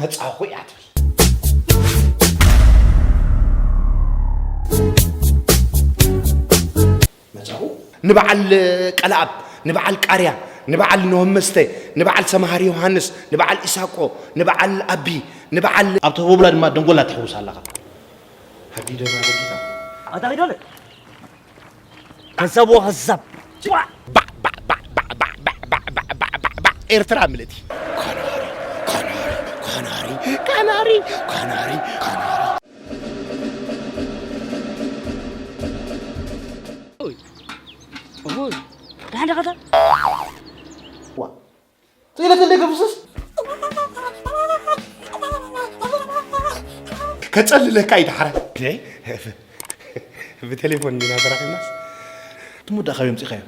መጻኹ እያ ትብል። መጻኹ? ንበዓል ቀለኣብ፣ ንበዓል ቃርያ፣ ንበዓል ኖህ መስተ፣ ንበዓል ሰምሃር ዮሃንስ፣ ንበዓል ኢሳቆ፣ ንበዓል ኣቢ፣ ንበዓል ኣብ ተቦብላ ድማ ደንጎላ ትሕውስ ኣለኻ። ሃዲ ደማ ደጊታ። ኣታ ኺዶለ። ከዛብ ወኸዛብ። ባዕ፣ ባዕ፣ ባዕ፣ ኤርትራ ምልእቲ። ካናሪ፣ ካናሪ፣ ካናሪ፣ ካናሪ፣ ካናሪ፣ ካናሪ። ኦይ፣ ኦይ፣ ደሓን ዲኻ? ዋ፣ ስእለት እንደ ገፍስስ። ከጸልለካ እዩ ደሓረ። ብቴሌፎን እንዲና ተራኺብናስ። ትሙዳ ካበይ ኣምጺእካዮ?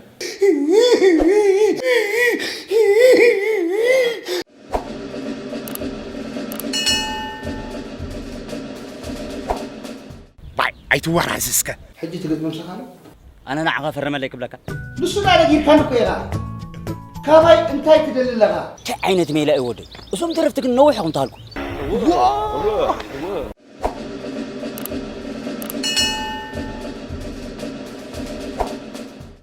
ባይ፣ ኣይትወራዝ እስከ። ሕጂ ትገጥሞ ምሳኻ ኣሎ? ኣነ ንዓኻ ፈርመለይ ክብለካ። ንሱ ዳ ነጊርካኒ እኮ ኢኻ። ካባይ እንታይ ትደሊ ኣለኻ? እንታይ ዓይነት ሜላ እዩ ወደይ? እዞም ደረፍቲ ግን ነዊሕ ኢኹም ተሃልኩ።